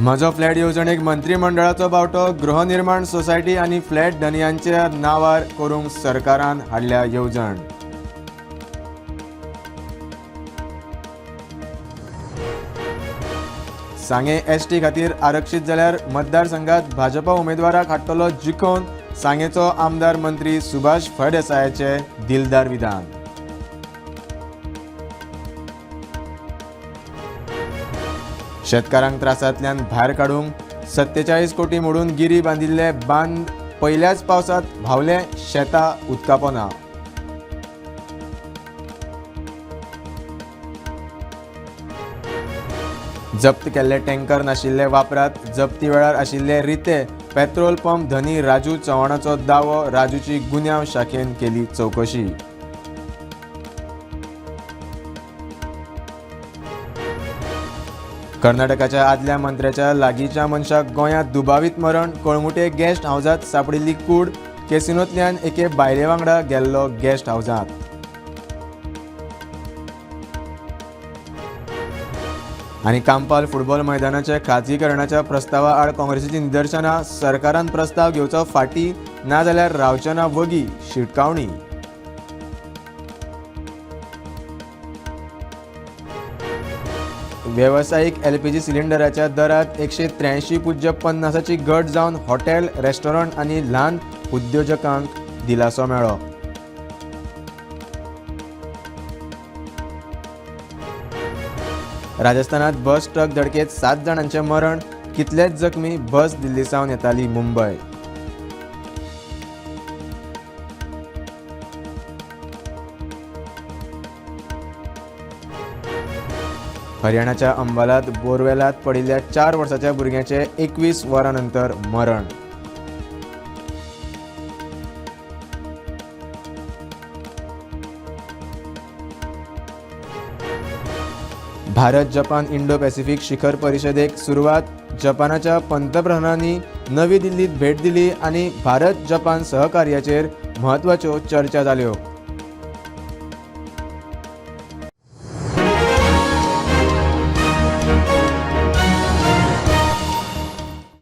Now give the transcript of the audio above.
म्हजो फ्लॅट येवजणेक मंत्रिमंडळाचो बावटो. गृहनिर्माण सोसायटी आनी फ्लॅट धनयांच्या नांवार करूंक सरकारान हाडल्या येवजण. सांगें एसटी खातीर आरक्षीत जाल्यार मतदारसंघात भाजपा उमेदवाराक हाडटलो जिखोवन सांगेचो आमदार मंत्री सुभाष फळदेसायाचे दिलदार विधान. शेतकारांक त्रासांतल्यान भायर काडूंक 47 कोटी मोडून गिरी बांदिल्ले बांद पयल्याच पावसांत व्हांवले, शेतां उदकापोना. जप्त केल्ले टँकर नाशिल्ले वापरात, जप्ती वेळार आशिल्ले रिते पेट्रोल पंप धनी राजू चव्हाणाचो दावो. राजूची गुन्यांव शाखेन केली चवकशी. कर्नाटकाच्या आदल्या मंत्र्याच्या लागींच्या मनशाक गोंयांत दुबावीत मरण. कळंगूटे गेस्ट हावजांत सांपडिल्ली कूड. कॅसिनोंतल्यान एके बायले वांगडा गेल्लो गेस्ट हावजांत. आनी कांपाल फुटबॉल मैदानाच्या खाजगीकरणाच्या प्रस्तावा आड काँग्रेसीची निदर्शनां. सरकारान प्रस्ताव घेवचो फाटीं, नाजाल्यार रावचे ना वगी, शिटकावणी. वेवसायीक एलपीजी सिलिंडराच्या दरात 183.50ची घट जावन हॉटेल, रेस्टॉरंट आनी ल्हान उद्योजकांक दिलासो मेळ्ळो. राजस्थानात बस ट्रक धडकेत 7 जाणांचे मरण, कितलेच जखमी. बस दिल्ली सावन येताली मुंबय. हरियाणाच्या अंबालात बोरवेलात पडिल्ल्या 4 वर्साच्या भुरग्याचे 21 वरां नंतर मरण. भारत जपान इंडो पॅसिफिक शिखर परिशदेक सुरवात. जपानाच्या पंतप्रधानांनी नवी दिल्लीत भेट दिली आनी भारत जपान सहकार्याचेर म्हत्वाच्यो चर्चा जाल्यो.